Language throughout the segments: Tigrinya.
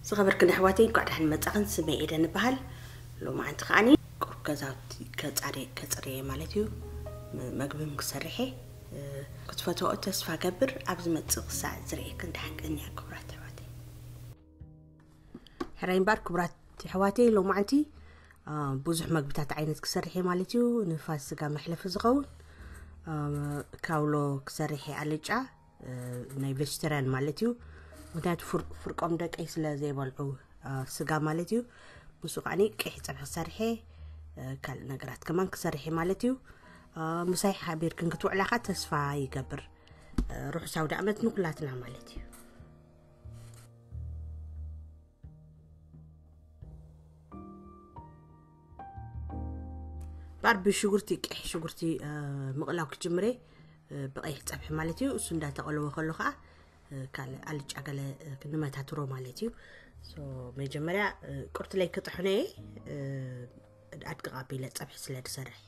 ዝኸበርክን ኣሕዋተይ፣ እንኳዕ ደሓን መጻኽን። ስመይ ኤደን እበሃል። ሎማዓንቲ ከዓኒ ቁሩብ ገዛውቲ ከጻሪ-፣ ከጽርየ ማለት እዩ። ም-፣ መግብም ክሰርሐ፣ እ፣ ክትፈትዎ ተስፋ ገብር። ኣብ ዝመጽእ ክሳዕ ዝርእየክን ደሓን ቅንያ ክቡራት ኣሕዋተይ። ሕራይ እምበኣር ክቡራት ኣሕዋተይ፣ ሎማዓንቲ፣ አ፣ ብዙሕ መግብታት ዓይነት ክሰርሕ እየ ማለት እዩ። ንፋሲጋ መሕለፊ ዝኸውን፣ አ፣ ካውሎ ክሰርሕ እየ፣ ኣልጫ፣ እ፣ ናይ ቬጅተርያን ማለት እዩ። ምክንያቱ ፍር-፣ ፍርቆም ደቀይ ስለ ዘይበልዑ፣ አ፣ ስጋ ማለት እዩ። ምስኡ ከዓኒ ቀይሕ ጸብሒ ክሰርሕ እየ፣ እ፣ ካልእ ነገራት ከማን ክሰርሕ እየ ማለት እዩ። አ፣ ምሳይ ሓቢርክን ክትውዕላ ከኣ ተስፋ ይገብር። እ፣ ርሑስ ኣውደ ኣመት ንኩላትና ማለት እዩ። ባር ብሽጉርቲ፣ ቀይሕ ሽጉርቲ፣ እ፣ ምቕላው ክጅምር እየ፣ እ፣ ብቐይሕ ጸብሒ ማለት እዩ። እሱ እንዳተቐለወ ከሎ ከኣ፣ እ፣ ካልእ ኣልጫ ገለ፣ እ፣ ንመታትሮ ማለት እዩ። ሶ፣ መጀመርያ፣ እ፣ ቁርትለይ ክጥሕኖ እየ፣ እ፣ ኣድቅቕ ኣቢለ ጸብሒ ስለ ዝሰርሕ።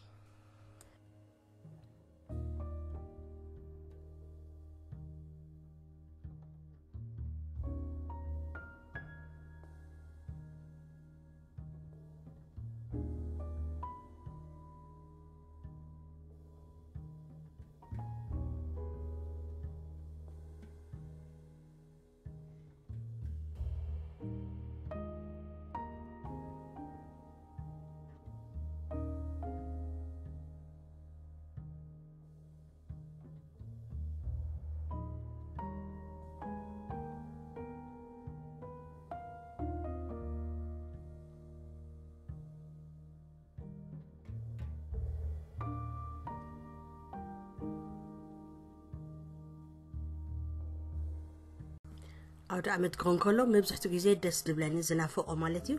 ኣውደ ኣመት ክኾን ከሎ መብዛሕትኡ ግዜ ደስ ዝብለኒ ዝናፍቖ ማለት እዩ።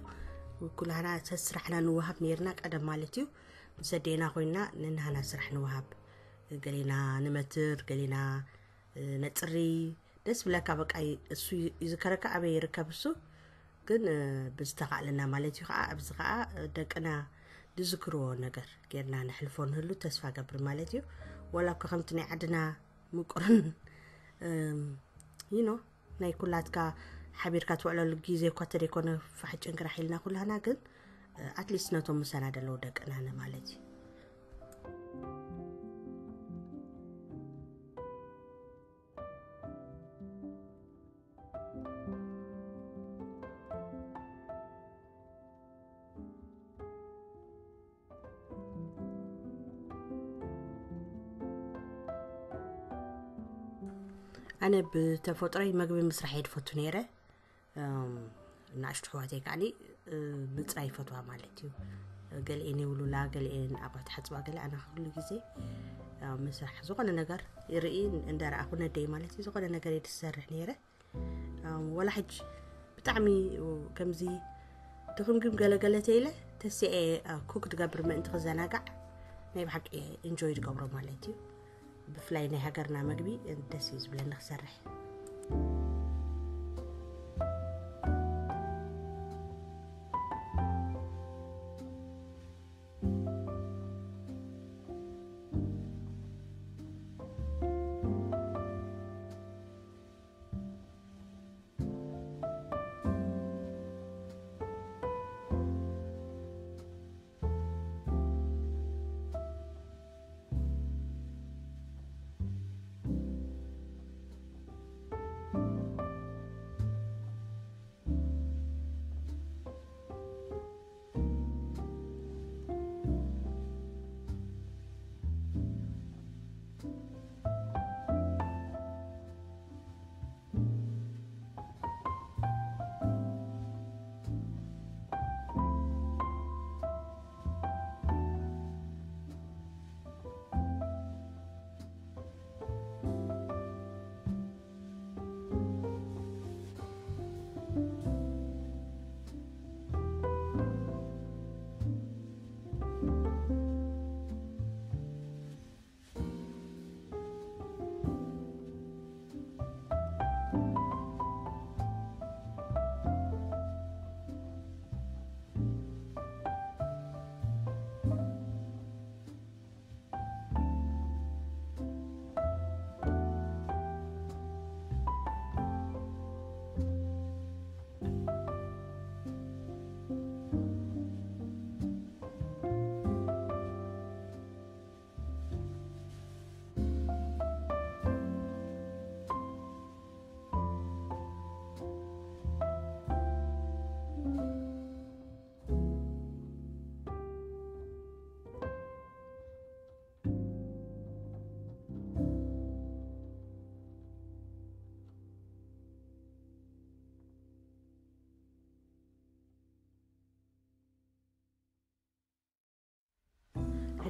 ኩላህና ሰስራሕና ንወሃብ ነይርና ቀደም ማለት እዩ። ምስ ኣዴና ኮይና ንናህና ስራሕ ንወሃብ። ገሌና ንመትር፣ ገሌና፣ እ፣ ነጽሪ። ደስ ብለካ በቃ። እሱ ይዝከረካ ኣበይ ይርከብ እሱ። ግን፣ እ፣ ብዝተኻእለና ማለት እዩ። ከኣ ኣብዚ ከኣ ደቅና ዝዝክርዎ ነገር ጌርና ነሕልፎ ንህሉ ተስፋ ገብር ማለት እዩ። ወላ እኳ ከምቲ ናይ ዓድና ምቁርን፣ እም፣ you know፣ ናይ ኩላትካ ሓቢርካ ትውዕለሉ ግዜ እኳ ተደይኮነ ፋሕ ጭንቅራሕ ኢልና ኩላህና፣ ግን፣ እ፣ ኣትሊስት ነቶም ምሳና ደለዉ ደቅና ነ ማለት እዩ። ኣነ ብተፈጥሮይ መግቢ ምስራሕ እየ ዝፈቱ ነይረ። እም፣ ንኣሽቱ ኣሕዋተይ ከዓኒ፣ እ፣ ምጽራይ ይፈትዋ ማለት እዩ። ገሊኤን የውሉላ፣ ገሊኤን ኣብያ ትሓጽባ፣ ገለ ኣነ ኩሉ ግዜ፣ እ፣ ምስራሕ ዝኾነ ነገር ይርኢ፣ እንደ ረኣኹ ነደይ ማለት እዩ፣ ዝኾነ ነገር እየ ዝሰርሕ ነይረ። እም፣ ወላ ሕጂ ብጣዕሚ ከምዚ ድኽምግም ገለገለ ተይለ ተሲኤ፣ እ፣ ኩክ ትገብር ምእንቲ ክዘናጋዕ ናይ ብሓቂ ኢንጆይ ዝገብሮ ማለት እዩ። ብፍላይ ናይ ሃገርና መግቢ ደስ እዩ ዝብለኒ ክሰርሕ።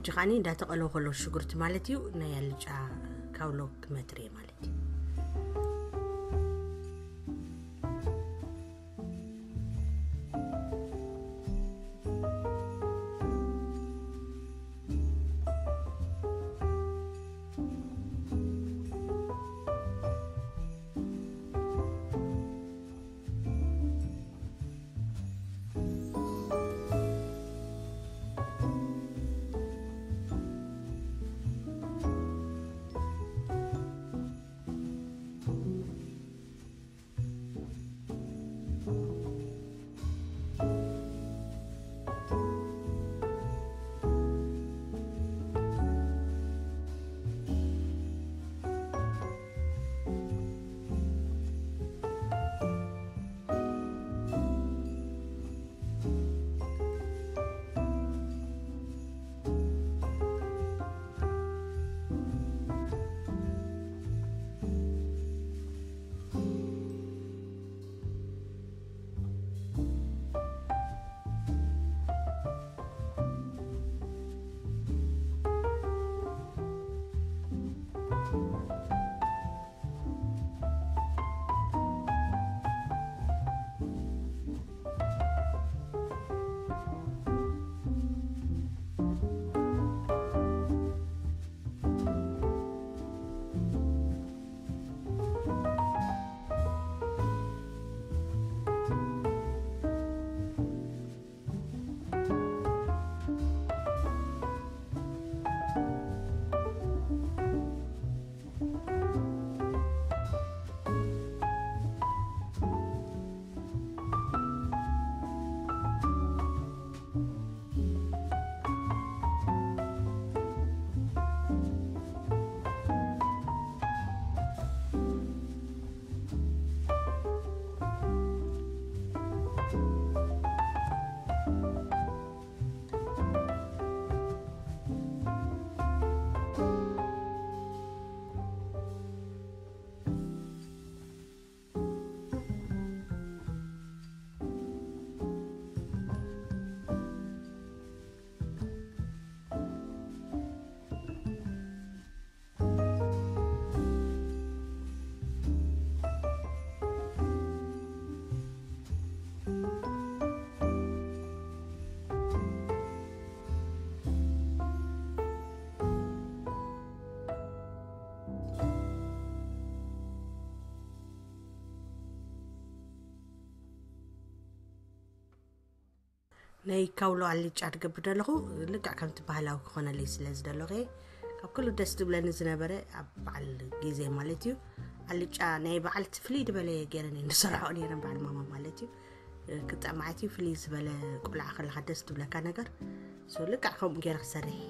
ሕጂ ከዓኒ እንዳተቐለወ ከሎ ሽጉርቲ ማለት እዩ፣ ናይ ኣልጫ ካውሎ ክመትር እየ ማለት እዩ። ናይ ካውሎ ኣልጫ ትገብር ዘለኹ ልክዕ ከምቲ ባህላዊ ክኾነለይ ስለ ዝደለኹ እየ። ካብ ኩሉ ደስ ዝብለኒ ዝነበረ ኣብ በዓል ግዜ ማለት እዩ፣ ኣልጫ ናይ በዓል ፍልይ ዝበለ ገይረን እየን ዝሰርሐኦ ነይረን በዓል ማማ ማለት እዩ። ክጥዕማዓት እዩ፣ ፍልይ ዝበለ ቆልዓ ከለኻ ደስ ዝብለካ ነገር። ሶ ልክዕ ከምኡ ገይረ ክሰርሕ እየ።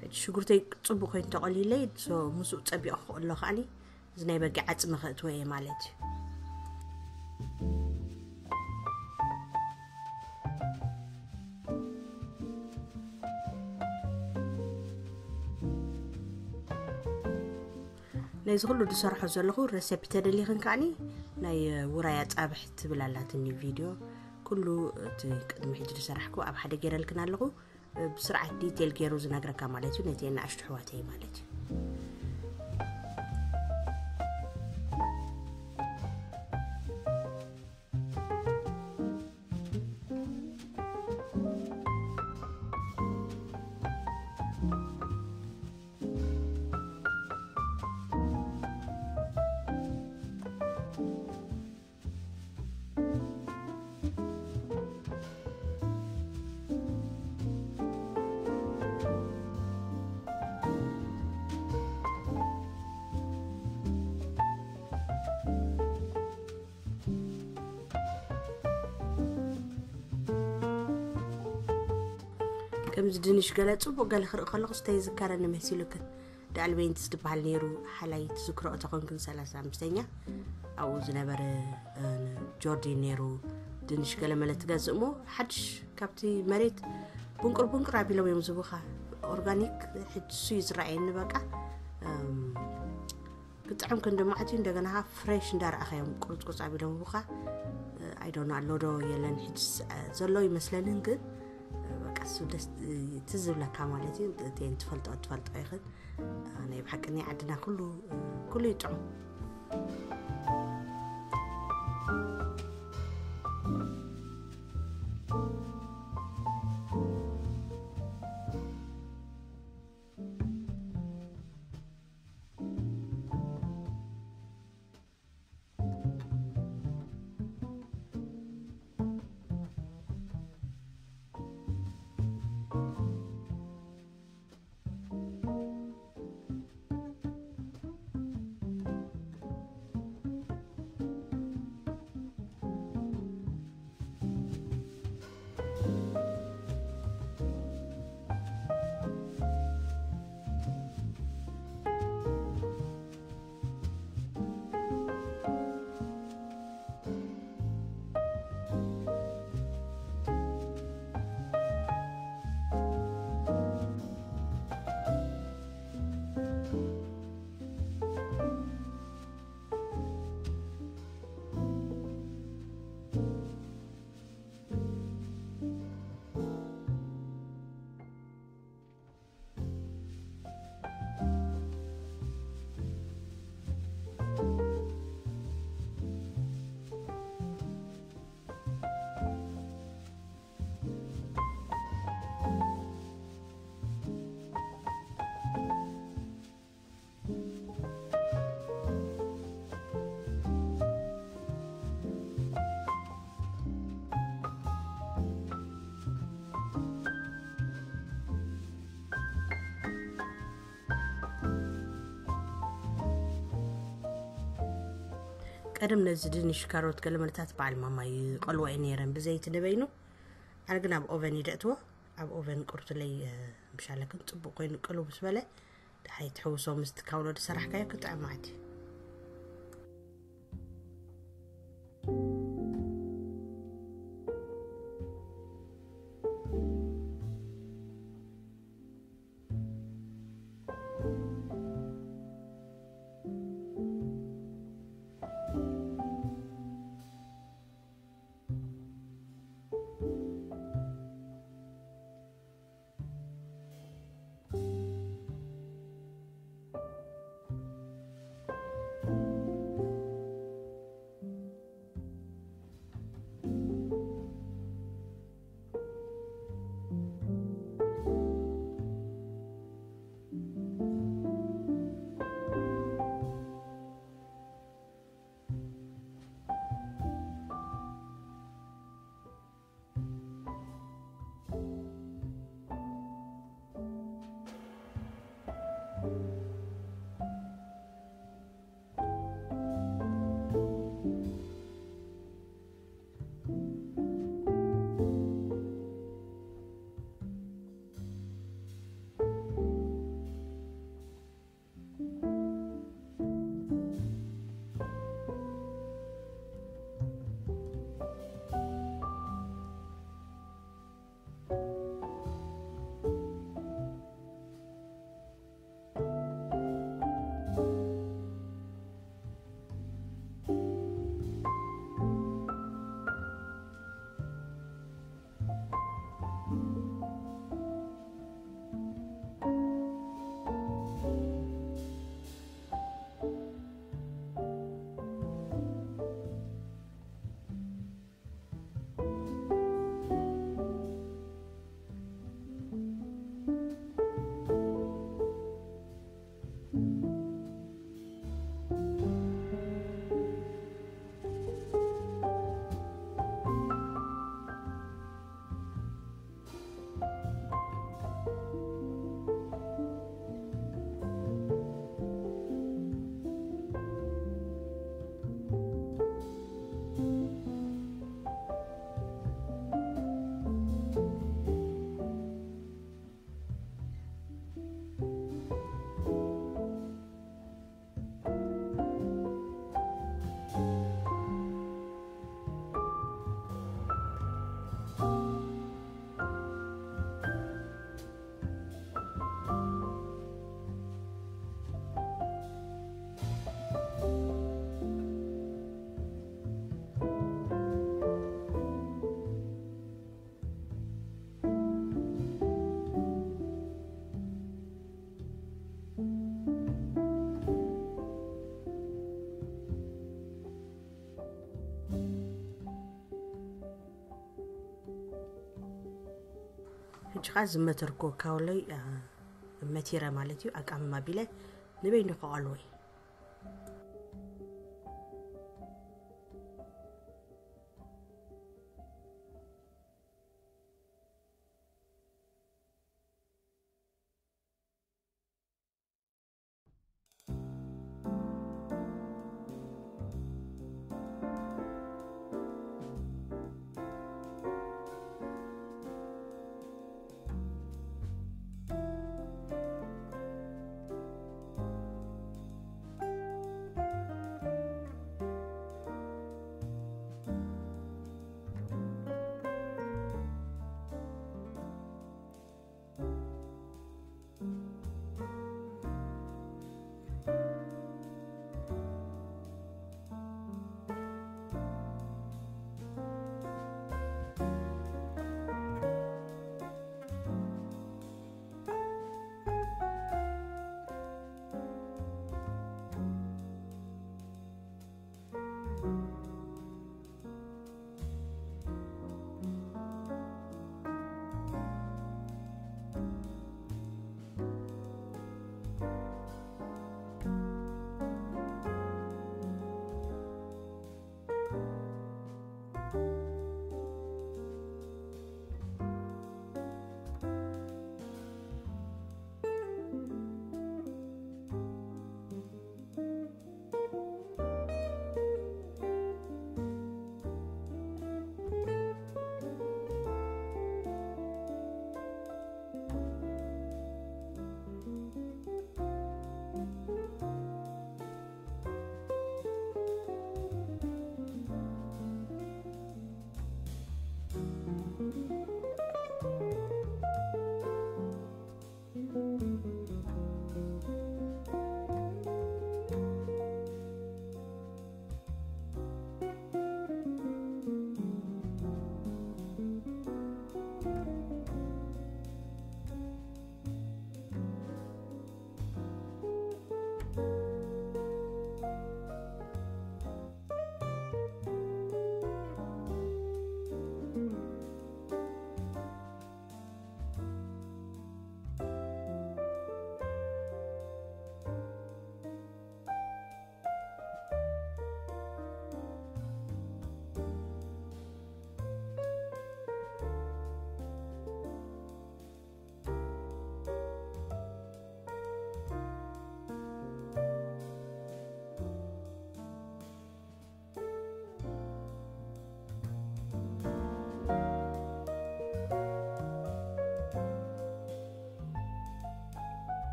ሕጂ ሽጉርተይ ጽቡቕ ኮይኑ ተቐሊለይ፣ ሶ ምስኡ ጸቢቑ ክቕሎ ከዓኒ እዚ ናይ በጊዕ ዓጽሚ ከእትዎ እየ ማለት እዩ። ነዚ ኩሉ ዝሰርሖ ዘለኹ ረሴፒ ተደሊኽን ከዓኒ ናይ ውራይ ኣጻብሕ ትብል ኣላትኒ ቪድዮ፣ ኩሉ እቲ ቅድሚ ሕጂ ዝሰራሕኩ ኣብ ሓደ ገይረልክን ኣለኹ። ብስርዓት ዲቴል ገይሩ ዝነግረካ ማለት እዩ፣ ነቲ ንኣሽቱ ኣሕዋተይ ማለት እዩ። ከምዚ ድንሽ ገለ ጽቡቕ ገለ ክርኢ ከለኹ ዝተይዝከረኒ መሲሉክን። ዳዕል ቤንትስ ዝበሃል ነይሩ ሓላይ ትዝክሮ እተኾንክን ሰላሳ ኣምስተኛ ኣብኡ ዝነበረ ጆርዲን ነይሩ። ድንሽ ገለ መለ ትገዝእ እሞ ሓድሽ ካብቲ መሬት ቡንቁር ቡንቁር ኣቢሎም እዮም ዝቡኻ። ኦርጋኒክ ሕጂ እሱ እዩ ዝረኣየኒ። በቃ ክጥዕም ክንዲ መዓት እዩ። እንደገና ፍሬሽ እንዳረኣኸዮም ቁርፅቁፅ ኣቢሎም ቡኻ። ኣይዶን ኣሎ ዶ የለን ሕጂ ዘሎ ይመስለንን፣ ግን በቃ እሱ ደስ ትዝብለካ ማለት እዩ። እን ትፈልጦ ትፈልጦ ይኽን ናይ ብሓቂ ናይ ዓድና ኩሉ ኩሉ ይጥዑም። ቀደም ነዚ ድንሽ ካሮት ገለመለታት በዓል ማማ ይቐልዎ እየ ነይረን ብዘይቲ ንበይኑ። ኣነ ግን ኣብ ኦቨን ይደእትዎ። ኣብ ኦቨን ቁርትለይ ምሻለክን ጽቡቕ ኮይኑ ቅልው ምስ በለ ደሓይ ትሕውሶ ምስቲ ካውሎ ዝሰራሕካዮ ክጥዕም ማለት እዩ። ሕጂ ኸዓ ዝመተርኮ ካውለይ መቲረ ማለት እዩ። ኣቃምም ኣቢለ ንበይኑ ከቐልዎ እዩ።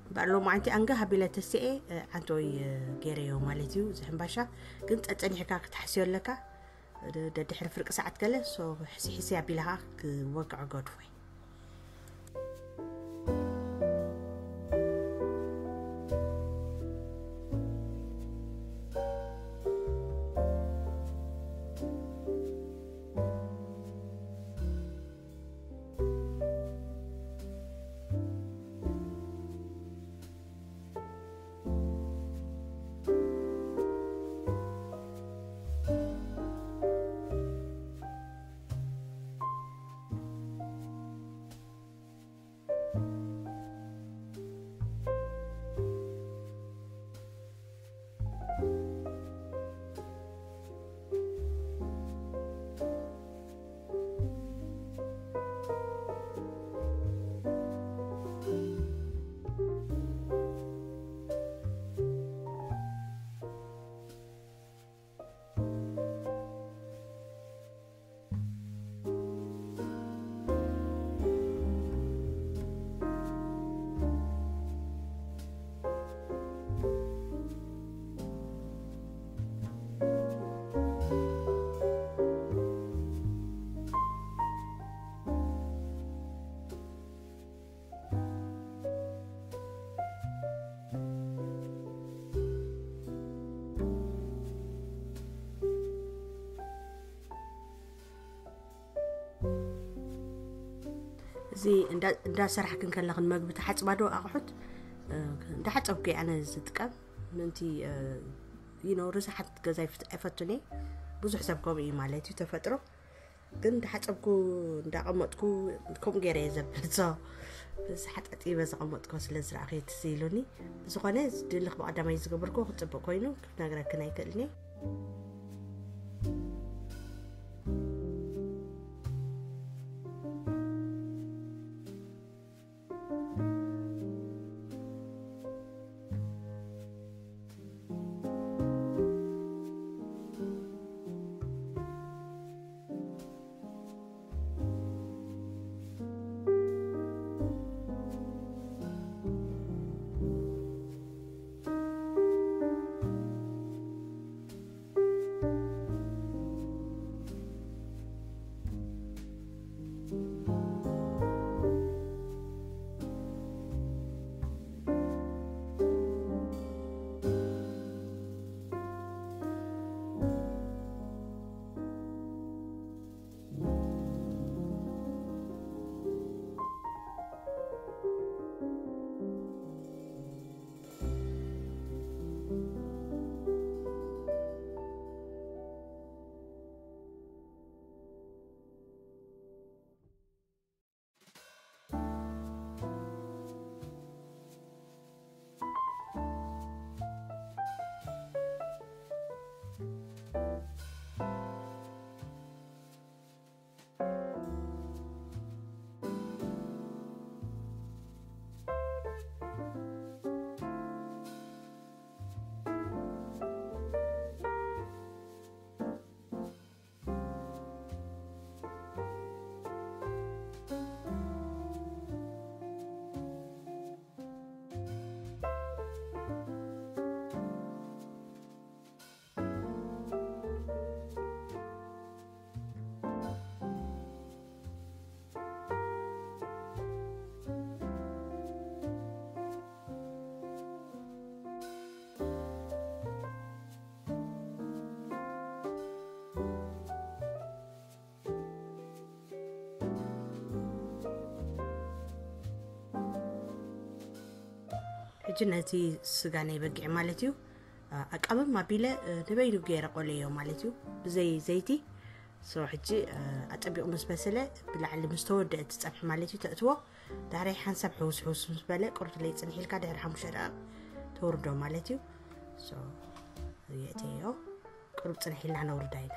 እምበኣር ሎማዓንቲ ኣንጋ ሃቢለ ተስኤ ዓንቶይ ገይረዮ ማለት እዩ። እዚ ሕምባሻ ግን ጸጸኒሕካ ክትሕስዮ ኣለካ። ደድሕሪ ፍርቂ ሰዓት ገለ ሶ ሕሲ ሕሲ ኣቢልኻ ክወግዖ ገድፎይ። እዚ እንዳ- እንዳሰራሕክን ከለኽን መግቢ ተሓፅባ ዶ ኣቑሑት? እንዳሓፀብኩ ኣነ ዝጥቀም ምንቲ ይኖ ርሳሓት ገዛ ይፍት- ኣይፈቱን እየ። ብዙሕ ሰብ ከምኡ እዩ ማለት እዩ ተፈጥሮ። ግን እንዳሓፀብኩ እንዳቐመጥኩ ከምኡ ገይረ እየ ዘብል። ሶ እዚ ሓጣጢበ ዘቐመጥኮ ስለ ዝረኣኸ ትዝ ኢሉኒ። ብዝኾነ ድልኽ ብቐዳማይ ዝገበርኩ ክፅብቅ ኮይኑ ክነግረክን ኣይክእልን እየ። ሕጂ ነቲ ስጋ ናይ በጊዕ ማለት እዩ ኣቃመም ኣቢለ ንበይኑ ገይረ ቆለዮ ማለት እዩ። ብዘይ ዘይቲ። ሶ ሕጂ ኣጠቢቑ ምስ በሰለ ብላዕሊ ምስ ተወደአ እቲ ፀብሒ ማለት እዩ ተእትዎ። ዳሕራይ ሓንሳብ ሕውስ ሕውስ ምስ በለ ቁርት ለይ ፅንሕ ኢልካ ድሕሪ ሓሙሽተ ደቂቕ ተውርዶ ማለት እዩ። ሶ የእተዮ። ቁሩብ ፅንሕ ኢልና ነውርዳ ኢና።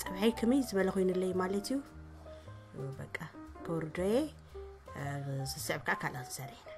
ፀብሐይ ከመይ ዝበለ ኮይኑለይ ማለት እዩ። በቃ ከውርዶየ ዝስዕብ ከዓ ካልኦት ሰሪሕና።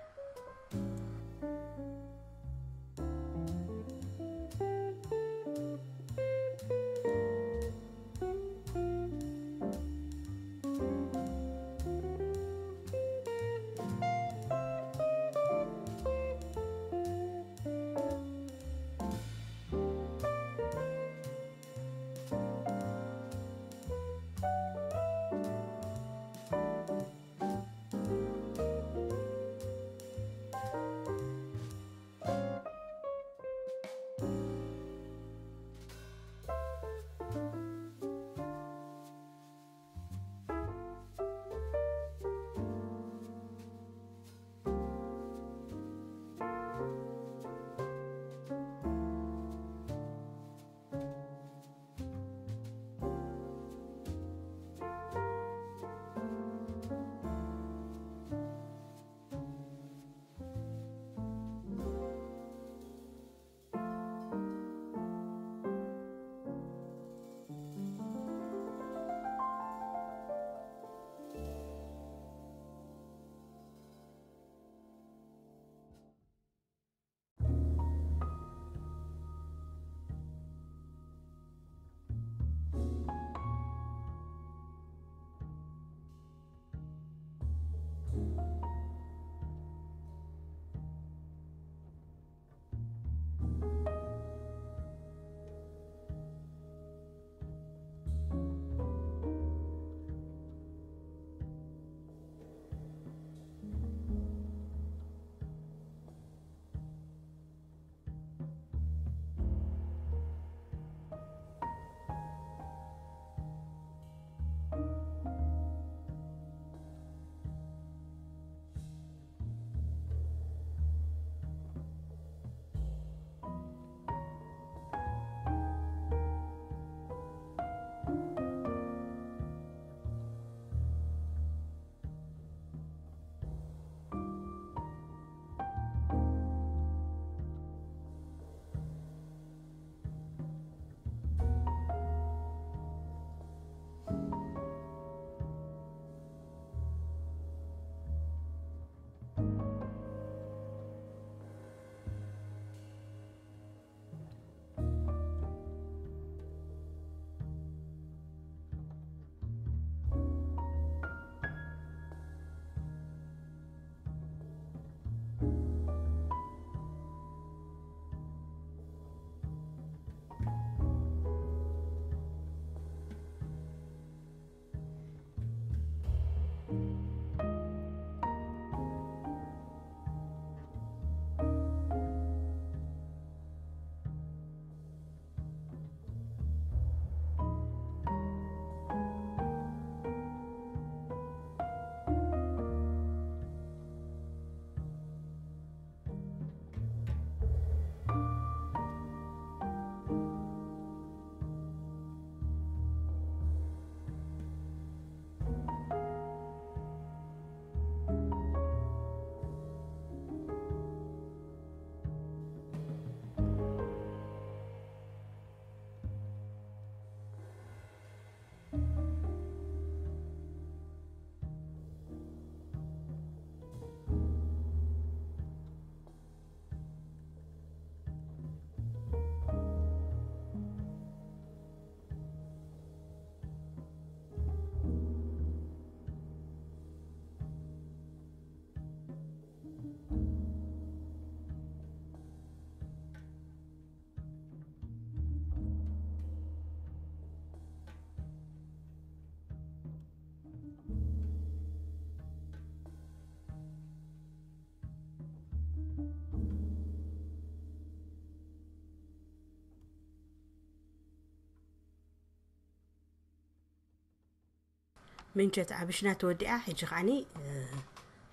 ምንቸት ኣብሽና ተወዲኣ፣ ሕጂ ከዓኒ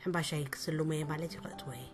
ሕምባሻይ ክስልሞ እየ ማለት እዩ። ክእትዎ እየ።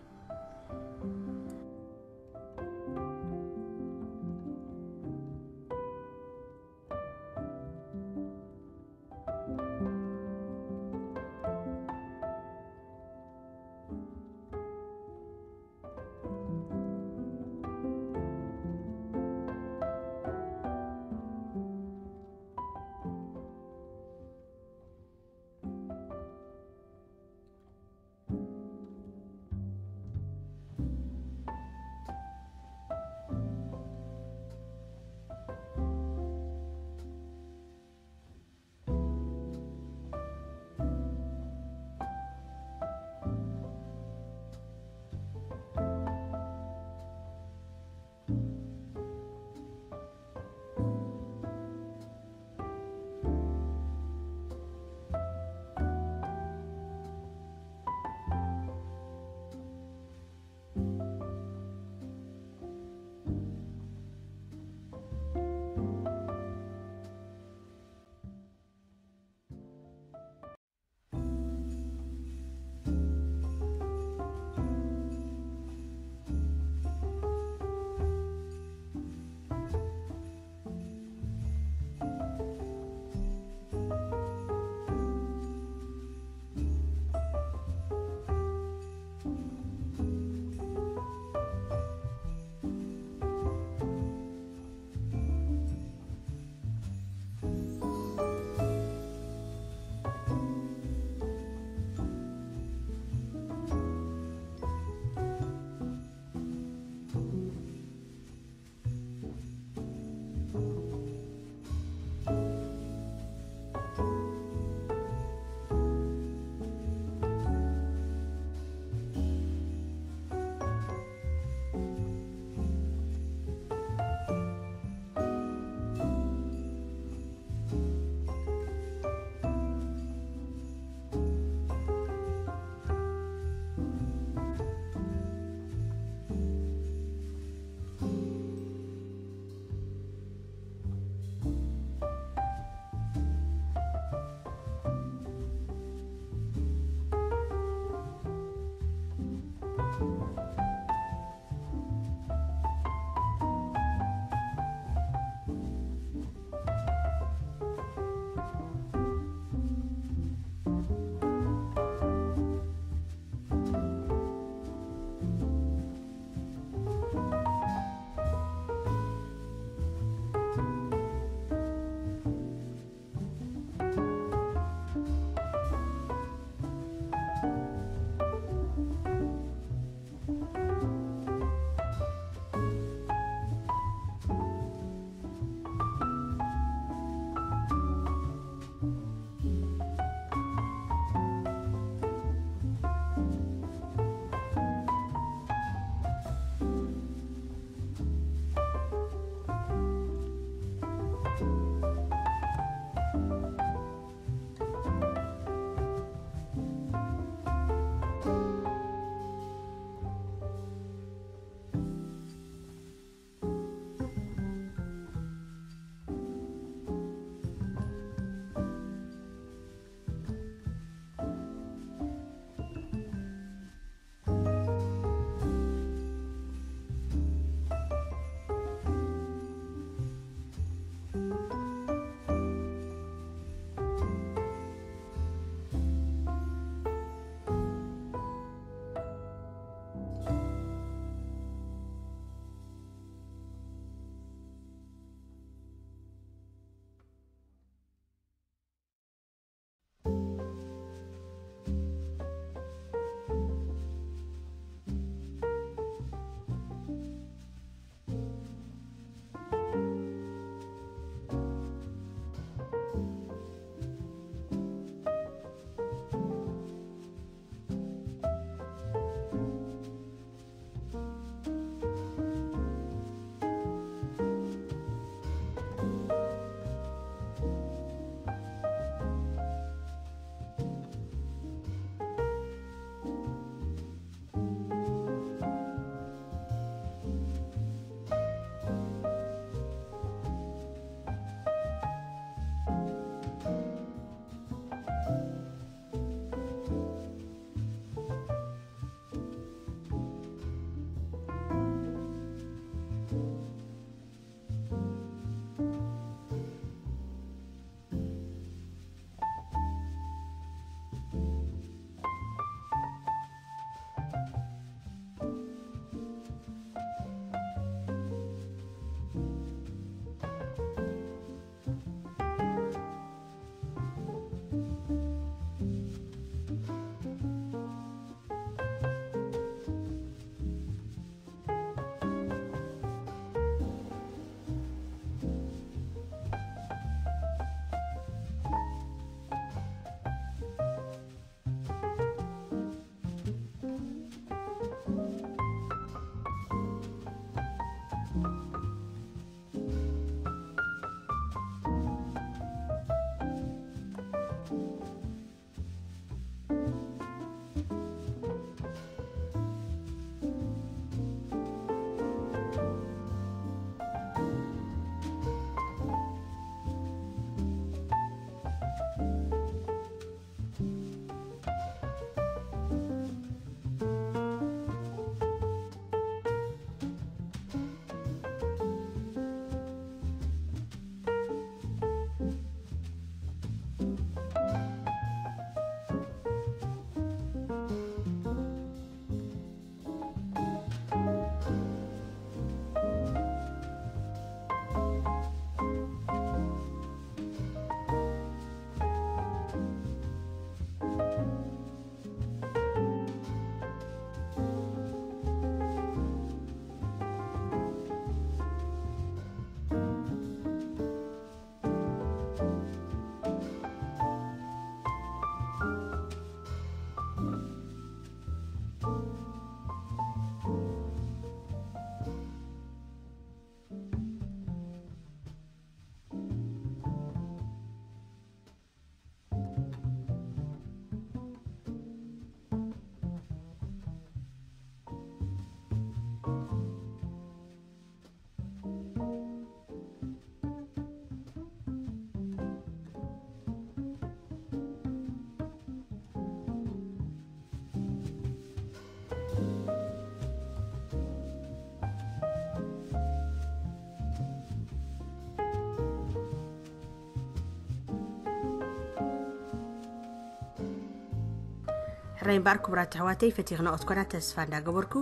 ናይ እምበኣር ክቡራት ኣሕዋተይ፣ ፈቲኽና ኦትኮና ተስፋ እንዳገበርኩ፣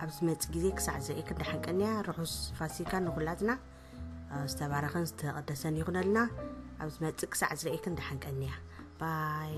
ኣብ ዝመጽእ ግዜ ክሳዕ ዝርእየክን ደሓን ቀንያ። ርሑስ ፋሲካ ንኹላትና። ዝተባረኸን ዝተቐደሰን ይኹነልና። ኣብ ዝመጽእ ክሳዕ ዝርእየክን ደሓን ቀንያ። ባይ።